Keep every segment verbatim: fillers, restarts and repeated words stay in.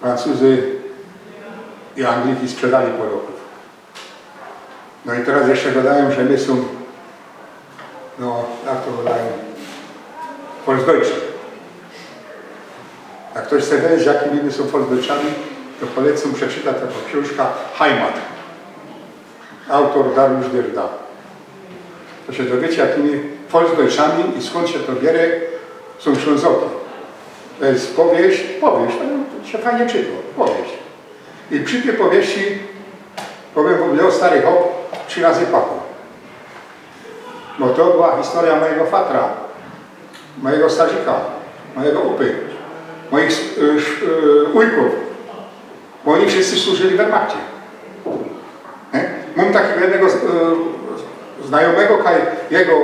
Francuzy i Angliki sprzedali Polokōw. No i teroz jeszcze godajōm, że my sōm, no, jak to godajōm, Volksdeutsche. Jak ftoś chce wiedzieć, jakimi my sōm Volksdeutschami, to polecōm przeczytać takõ ksiōnżka Heimat. Autōr Dariusz Dyrda. To sie dowiecie, jakimi Volksdeutschami i skōnd sie to bierze, sōm Ślōnzoki. To je powieść, powieść, to sie fajnie czyto, powieść. I przi tyj powieści, powiym wōm, mie stary chop trzi razy płakał. Bo to była historyjŏ mojigo fatra, mojigo starzika, mojigo ôpy, mojich s- y, sz- y, ujkōw. Bo ôni wszyscy służyli w Wehrmachcie. Niy? Mōm takigo jednego z- y, znajōmego, kaj jego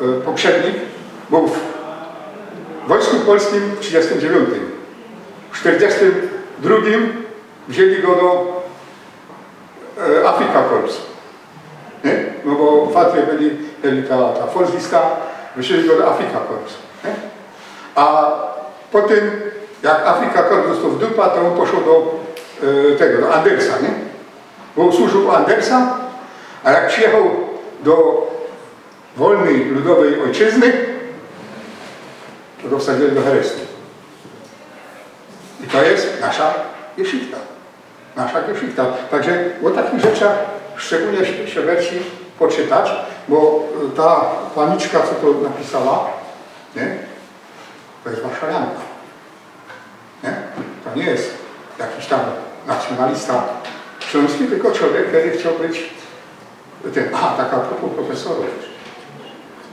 y, poprzednik bōł w wojsku polskim w trzidziestym dziewiōntym. W sztyrdziestym drugim wziyni go do y, Afrika Korps. Niy? No bo w Fatrie byli, byli ta, ta Volkslista, wziyni go do Afrika Korps. Niy? A potym, jak Afrika Korps dostoł w dupa, to ôn poszoł do y, tego, do Andersa, niy? Bo służył u Andersa, a jak przijechoł do wolnyj, ludowyj ôjczyzny, to go wsadzili do herestu. I to je nasza Geschichte. Nasza Geschichte. Tak że ô takich rzeczach szczegōlnie sie, sie werci poczytać, bo ta paniczka, co to napisała, niy? To je warszawianka. Niy? To niy je jakiś tam nacjōnalista ślōnski, tylko człowiek, kery chcioł być tym. A, tak a propos profesorōw.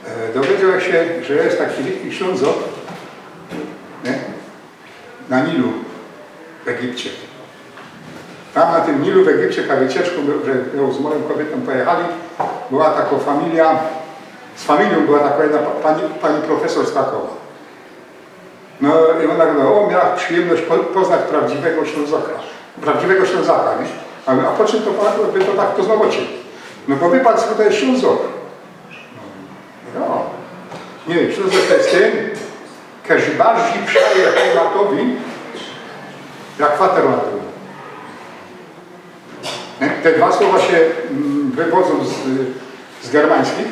E, dowiedzioł sie, że je taki wielki Ślōnzok, niy? Na Nilu w Egipcie. Tam na tym Nilu w Egipcie, kaj wycieczkōm, że z mojōm kobiytōm pojechali, była takŏ familijŏ, z familijōm była takŏ jedna pa- pani, pani profesor z Krakowa. No i ôna gŏdŏ: „Ô, miała przijymność po- poznać prawdziwego Ślōnzoka, prawdziwego Ślōnzaka”, niy? A, a po czym to pa- by to tak poznało ciebie? „No bo wie pan, co to je Ślōnzok?” „No, niy, Ślōnzok to je tyn, kerzi bardzij przaje Heimatowi, jak Vaterlandowi”. Niy? Te dwa słowa sie mm, wywodzōm z, z germańskich,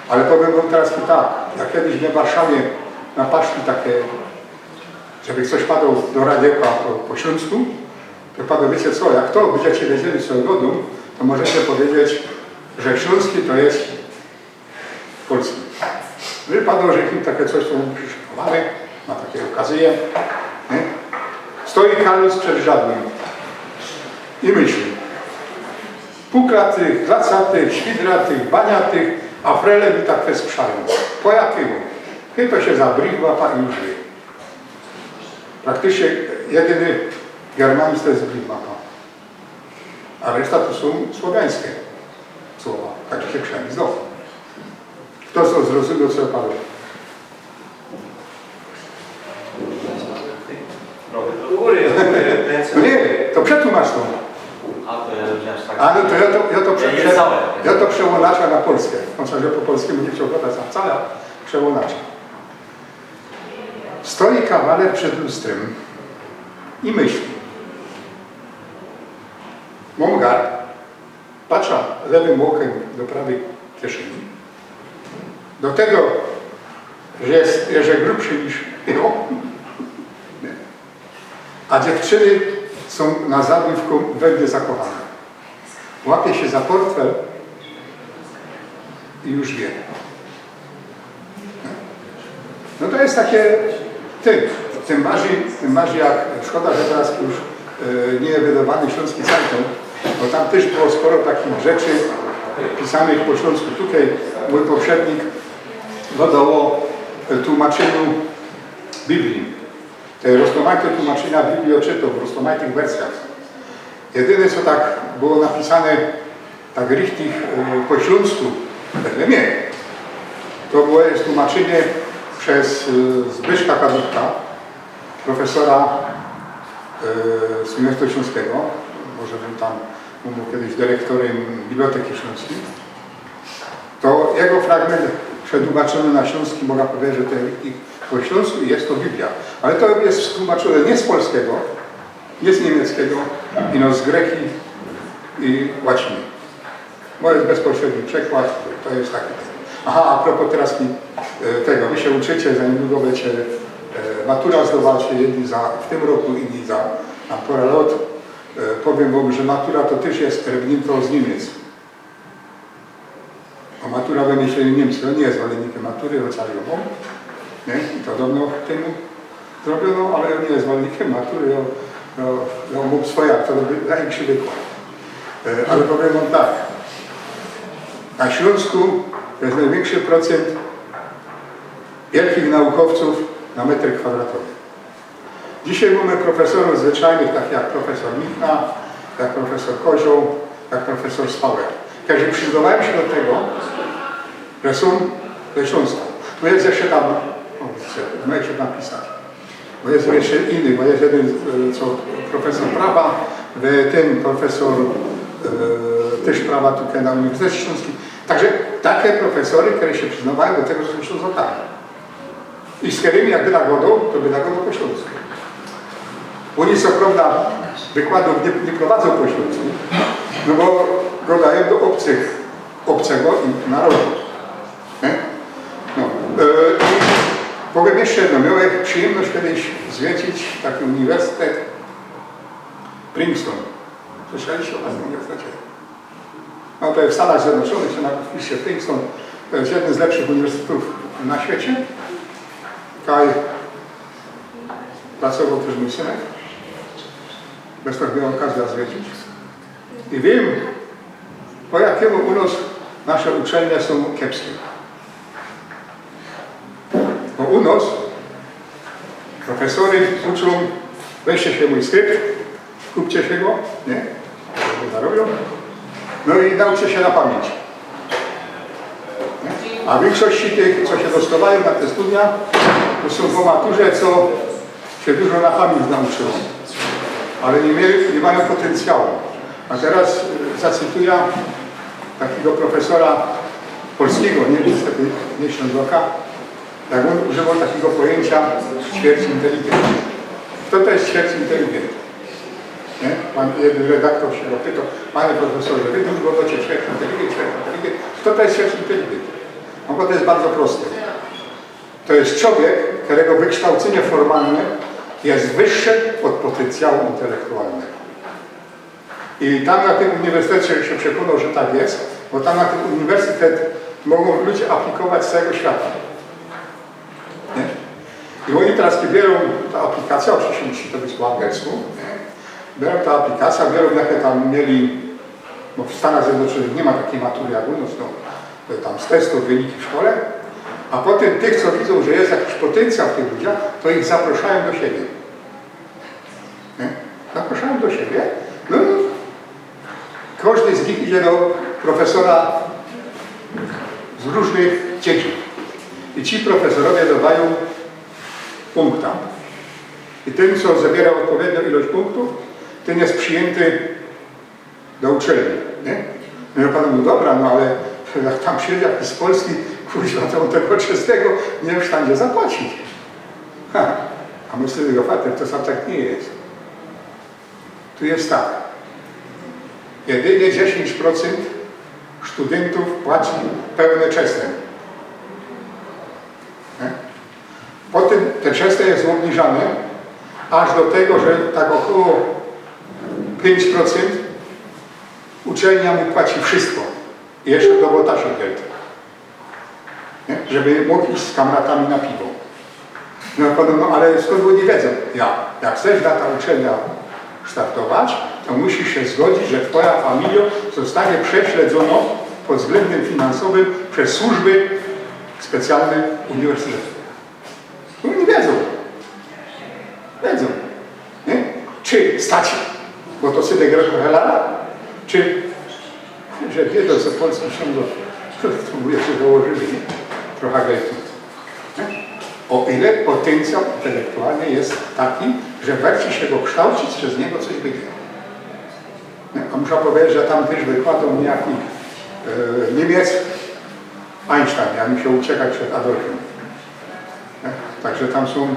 ale powiym wōm teroz tak, jak kedyś my w Warszawie napaszli takie, żeby ftoś padoł do radioka po, po ślōnsku, to padoł: „Wiycie co, jak to bydziecie wiedzieli, co gŏdōm, to możecie powiedzieć, że ślōnski to je polski”. No i padoł, że im takie coś, co mōm prziszykowane na takie ôkazyje, niy? „Stoi Karlus przed żadnym i myśli: puklatych, glacatych, świdratych, baniatych, a frele mi tak wesprzajōm. Po jakimu? Chyba sie za Brichmapa i już wie”. Praktycznie jedyny germanizm to je Brichmapa. A reszta to sōm słowiańske słowa. Tak że sie przinajmnij zdoł. Fto to zrozumioł, co jŏ padoł? U gōry, u gōry, No niy, to przetłōmacz to. A to jŏ wziōn tak. A no to jŏ to, jŏ to, prze, Ja nie prze, znałem. Jŏ to przełōnaczã na polski. Chociaż jŏ po polskimu niy chcioł gŏdać na wcale, przełōnaczã. „Stoi kawaler przed lustrym i myśli. Mōm garb, patrza lewym ôkym do prawyj kieszeni. Do tego, że je, że grubszy niż jŏ. A dziewczyny sōm na zabawku we mie zakochane. Łapie sie za portfel i już wie”. No to je takie, tym, tym bardzij, tym bardzij jak szkoda, że teroz już e, niy wydowany Ślōnski Cajtōng, bo tam tyż było sporo takich rzeczy pisanych po ślōnsku. Tukej mōj poprzednik gŏdŏ ô e, tłōmaczyniu Biblije. Te rozmajte tłōmaczynia Biblije ôczytoł w rozmajtych wersyjach. Jedyne, co tak było napisane tak richtig e, po ślōnsku, wedle mie, to było, je tłōmaczynie przez e, Zbyszka Kadłubka, profesora e, z Uniwersytetu Ślōnskigo, może bōł tam, bōł kedyś dyrektorym Biblioteki Ślōnskij. To jego fragment przetłōmaczōny na ślōnski, mogã pedzieć, że to je richtig po ślōnsku i je to Biblia. Ale to je tłumaczōne niy z polskigo, niy z niymieckigo, ino z greki i łaciny. Bo je bezpośredni przekład, to je taki. Aha, a propos teroz mi, e, tego, wy sie uczycie, za niydługo bydziecie, e, matura zdowacie, jedni za, w tym roku, inni za tam pora lot. E, powiym wōm, że matura to tyż je erbniynto z Niymiec. A matura wymyślili Niymcy, ôn niy je zwolennikym matury, chociŏż jã mōm, niy? I to dŏwno tymu zrobiōno, ale ôn niy je zwolennikym matury, jŏ, jŏ, jŏ mōm swoje, to dobry, wiynszy wykład. E, ale powiym wōm tak, na Ślōnsku je nojwiynszy procynt wielkich naukowcōw na metry kwadratowe. Dzisiej mōmy profesorōw zwyczajnych, takich jak profesor Michna, jak profesor Kozioł, jak profesor Spauer. Kerzy prziznowają sie do tego, że sōm ze Ślōnska. Tu je jeszcze tam, o, widzicie, możecie napisać. Bo je jeszcze inny, bo je jedyn, e, co profesor prawa, e, tyn profesor, e, tyż prawa tukej na Uniwersytecie Ślōnskim. Także take profesory, kere sie prziznowają do tego, że sōm Ślōnzokami. I z kerymi jak by tak gŏdōł, to by tak gŏdōł po ślōnsku. Ôni co prŏwda wykładōw niy, niy prowadzōm po ślōnsku, no bo gŏdajōm do ôbcych, ôbcego im narodu. Niy? No. E, i powiym jeszcze jedno. Miōłech przijymność kejś zwiedzić taki uniwersytet Princeton. Słyszeliście ô tym uniwersytecie? No to je w Stanach Zjednoczōnych, sie nazywa Princeton. To je jedyn z lepszych uniwersytetōw na świecie. Kaj pracowoł tyż mōj synek. Bez tego mioł ôkazyjõ zwiedzić. I wiym, po jakiymu u nŏs nasze uczelnie sōm kiepske. Bo u nŏs profesory uczōm, weźcie sie mōj skrypt, kupcie sie go, niy? Bo zarobiōm. No i nauczcie sie na pamiyńć. Niy? A w wiynkszości tych, co sie dostŏwajōm na te studia, to sōm po maturze, co sie dużo na pamiyńć nauczōm. Ale niy mie-, niy majōm potencjału. A teroz, e, zacytujã takigo profesora polskigo, niy, niystety niy Ślōnzoka, jak ôn używoł takigo pojyńciŏ ćwierć inteligynt. Co to je ćwierć inteligynt? Niy? Pōn jedyn redaktor sie go pytoł: „Panie profesorze, wy dużo gŏdŏcie ćwierć inteligynt, ćwierć inteligynt. Co to je ćwierć inteligynt?” No bo to je bardzo proste. To je czowiek, kerego wykształcynie formalne je wyższe ôd potencjału intelektualnego. I tam na tym uniwersytecie sie przekōnoł, że tak je, bo tam na tyn uniwersytet mogōm ludzie aplikować z cołkigo świata. Niy? I ôni teroz, kej bierōm ta aplikacyjŏ, ôczywiście musi to być po angielsku, niy? Bierōm ta aplikacyjŏ, bierōm, jake tam mieli, bo w Stanach Zjednoczōnych niy ma takij matury jak u nŏs, no, tam z testōw wyniki w szkole, a potym tych, co widzōm, że je jakiś potencjał w tych ludziach, to ich zaprŏszajōm do siebie. Niy? Zaprŏszajōm do siebie. No i kŏżdy z nich idzie do profesora z rōżnych dziedzin. I ci profesorowie dŏwajōm punkta. I tyn, co zebiyrŏ ôdpowiedniōm ilość punktōw, tyn je przijynty do uczelni, niy? No jŏ panu mōwiã: „No dobra, no ale jak tam przijedzie jakiś z Polski, kurwa, to ôn tego czynnego niy je w stanie zapłacić”. Ha, a myślã: „Fater, to sam tak niy je. Tu je tak. Jedynie dziesiyńć procynt studyntōw płaci pełne czesne”. Niy? Potym te czesne je ôbniżane aż do tego, że tak ôkoło piyńć procynt uczelnia mu płaci wszystko. I jeszcze do botasie geld. Niy? Żeby mōg iś z kamratami na piwo. No, jŏ padōm: „No ale skōnd ôni wiedzōm?” „Ja, jak chcesz na ta uczelnia startować, to musisz sie zgodzić, że twoja familijŏ zostanie prześledzōno pod wzglyndym finansowym bez służby specjalne uniwersytetu”. No, ôni wiedzōm. Wiedzōm. Niy? Czy stać, bo to synek Rockefellara? Czy, że bieda, co Polski sōm do, to mówię, że dołożyli, niy? Trocha gejtu. Niy? O ile potencjał intelektualny je taki, że warto sie go kształcić, że z niego coś wyjdzie. Niy? A muszã pedzieć, że tam tyż wykładōm mi jakiś, e, Niymiec, Einstein, jak musiał uciekać przed Adolfym. Niy? Także tam sōm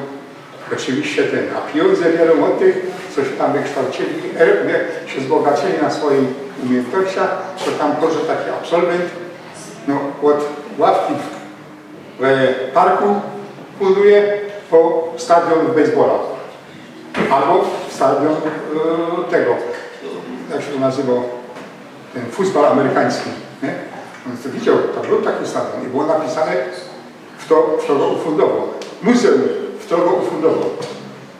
Ôczywiście tyn, a pijōndze bierōm ôd tych, co sie tam wykształcili, e, nie, sie zbogacyli na swojich umiejyntnościach, to tam chodzōł taki absolwynt, no, ôd ławki w parku funduje po stadiōn baseballa. Abo stadiōn, e, tego, jak sie to nazywo, tyn futbal amerykański, nie? Ôn to widzioł, tam bōł taki stadiōn i było napisane, fto, fto go ufundowoł. Muzeum, fto go ufundowoł.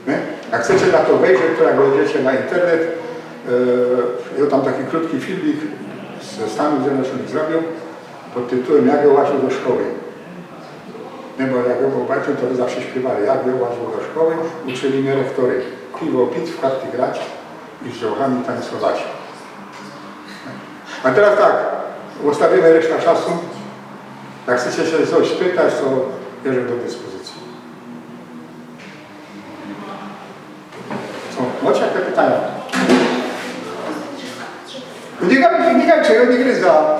Nie? Jak chcecie na to wejrzeć, to jak wejrzycie na internet, e, jo tam taki krōtki filmik ze Stanōw Zjednoczōnych zrobiōł pod tytułym „Jak jo łaziōł do szkoły”. Nie, bo jak jo bajciōł, to my zawsze śpiywali: „Jak jo łaziōł do szkoły, uczyli mie rechtory piwo pić, w karty grać i z dziołchami tańcować”. A teraz tak, ôstawiymy reszta czasu. Jak chcecie sie coś spytać, to jeżech do dyspozycji. Co? Macie jakie pytania? No nie gam, nie gam, czego nie gryza.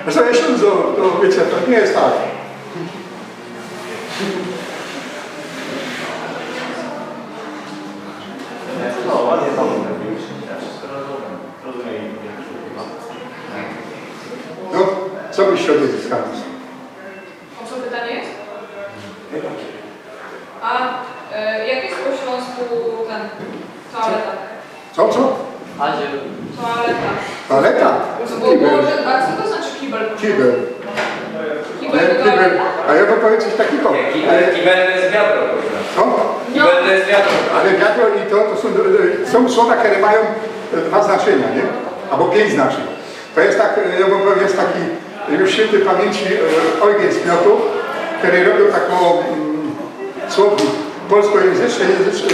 Zresztōm jeśli to, to wiecie, to nie jest tak. No, ładnie to mówię. Ja wszystko rozumiem. Rozumiem. No, co byście odnieśli z Kampus? O co pytanie jest? A e, jak jest po śląsku ten toaleta? Co, co? Adzie. Toaleta. Toaleta? No bo może, a co to znaczy kibel? Kibel. Kibel Nie, to kibel. toaleta? A ja bym powiedzieć takiego. Kibel, kibel to jest wiadro, proszę. Co? Kibel to jest wiadro. Ale wiadro i to, to są, są słowa, które mają e, dwa znaczenia, nie? Albo pięć znaczeń. To jest tak, e, ja bym powiedział, jest taki już świętej pamięci e, Eugen z Kniotów, który robił taką mm, słownik polskojęzyczny, języczny,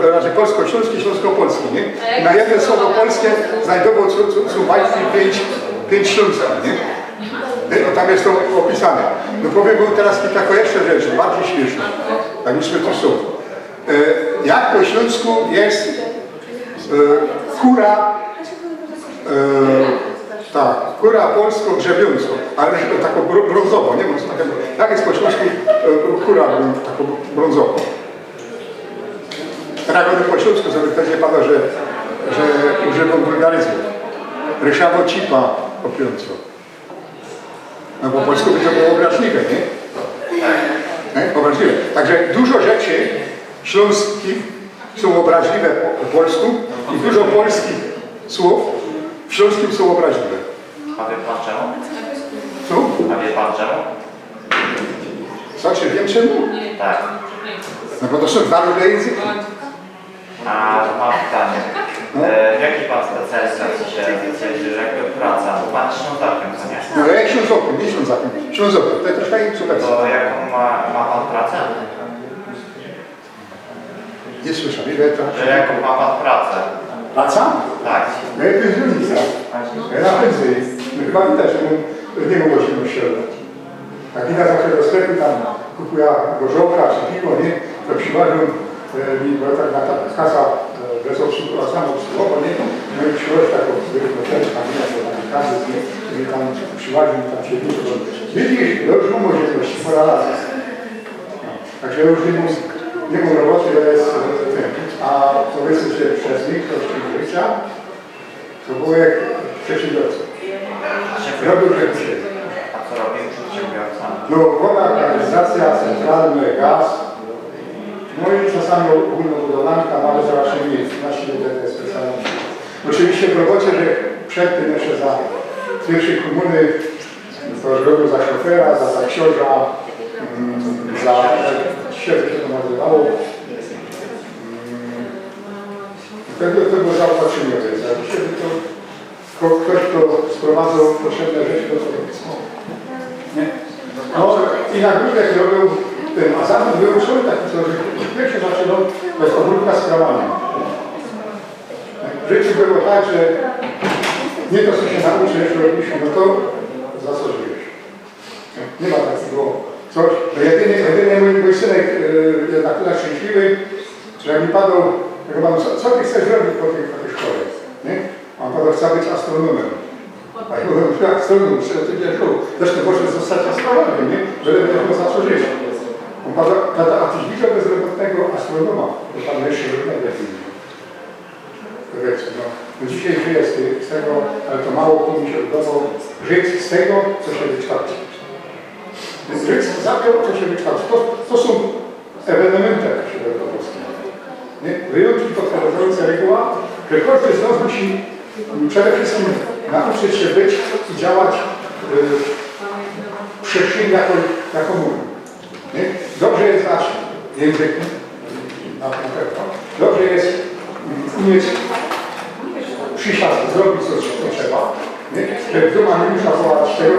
e, raczej polsko-śląski, śląsko-polski, nie? Na jedno słowo polskie znajdował co, co, co bajki pięć, pięć śląskich, nie? Nie? No tam jest to opisane. No powiem wam teraz i taką jeszcze rzecz, bardziej śmieszną. Tak już to są. E, jak po śląsku jest e, kura, e, tak, kura polsko-grzebiōnsko, ale już taką brō- brōnzową, nie? Bo to taka, jak jest po śląsku e, kura brōn- taką brōnzową? Tak po śląsku sobie ktoś nie pada, że, że używam wulgaryzmu. Ryszawocipa kopiąco. No po polsku by to było obraźliwe, nie? Nie? Obraźliwe. Także dużo rzeczy śląskich są obraźliwe po, po polsku i dużo polskich słów w śląskim są obraźliwe. A wie pan czemu? Co? A wie pan czemu? Co, czy wiem czemu? Tak. No bo to są dwa różne języki. A mam pytanie. E, w jakiej pan specjalizacji się specjalizuje? Jakby praca? Bo pan jest Ślązakiem, co nie? No ja jestem Ślązakiem, nie Ślązakiem. Ślązakiem, to jest troszkę inna sytuacja. To jaką ma, ma pan pracę? Nie słyszę, ile to? Że jaką ma pan pracę? Praca? Tak. No ja to jest różnica. Ja na pensji. No chyba widać, że mam, nie mogło się rozsiadać. Jak idę zawsze do sklepu, tam kupuję gorzołka czy piwo, nie? To przyważam e, mi, bo tak na ta kasa e, bez obsługi, a samo obsługowo, nie? No i przyłożę taką zwykłą też tam, nie? Bo tam każdy z nich, i tam przyłaził, tam się widzisz, bo widzisz, to już mam możliwość, pora razy. No, także już nie mam, nie mam roboty, to jest e, ten. A powiedzmy, że przez większość życia to było jak przedsiębiorca. Robił rzeczy. A co robił przedsiębiorca? No, woda, kanalizacja, centralny gaz. No i czasami ogólnobudowlanka, no ale to raczej nie jest. Właściwie to jest specjalnie. Oczywiście w robocie, że przed tym jeszcze za pierwszej komuny to robił za szofera, za taksiorza, mm, za, jak się to nazywało? Mm, Tego, tego zaopatrzenia jest. A dzisiaj to ko- ktoś, kto sprowadzał potrzebne rzeczy do produkcji. Nie? No i na grudek robił ten, a zatem był człowiek taki, co pierwszy zaczynał, to jest obróbka z kramami. W życiu było tak, że nie to, co się nauczysz, robisz, no to za co żyjesz. Nie ma takiego coś. No jedynie, jedynie mój, mój synek e, jest na tyle szczęśliwy, że jak mi padał, jak pan, co, co ty chcesz robić po tej, po tej szkole? Nie? A on padał, chcę być astronomem. A ja mówię, że astronom, co ty wiesz? Zresztą możesz zostać astronomem, nie? Byle miał za co żyć. On padał, tata, a tyś widział bezrobotnego astronoma, bo tam jeszcze żadnego nie było. Powiedzmy, no, no dzisiej żyje z, tych, z tego, ale to mało komu się udało żyć z tego, co się wykształci. Więc żyć za to, co się wykształci. To, to są ewenementy, jak się mówi po polsku. Nie? Wyjątki potwierdzające reguła, że kożdy z nos musi przede wszystkim nauczyć się być i działać y, w przestrzeni, jaką, jaką mówi. Nie? Dobrze jest znać języki, na, na pewno. Dobrze jest mm, umieć przysiąść, zrobić coś, co trzeba. Nie? Że w doma nie muszę wołać tego.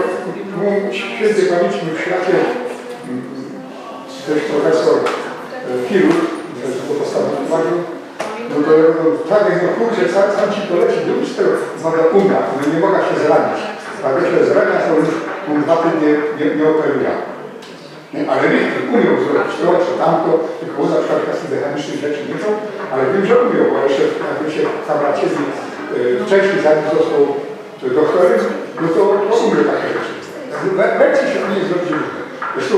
Mój świętej pamięci mój przyjaciel, mm, też profesor e, Firut, że go postawił uwagę, no to ja mówię, tak jak no kurczę, sam, sam ci poleci, lubisz tego, no to umiał, no nie mogę się zranić. A jak się zrania, to już mam dwa tygodnie nie, nie operuję. Nie? Ale richtig umiał zrobić to, czy tamto, tylko na przykład z tych mechanicznych rzeczy nie są, ale wiem, że umiał, bo jeszcze jakby się zabracili e, wcześniej, zanim został doktorem, no to, to umiał takie rzeczy. We- Weźcie się, nie zrobić różne. Zresztą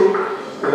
e,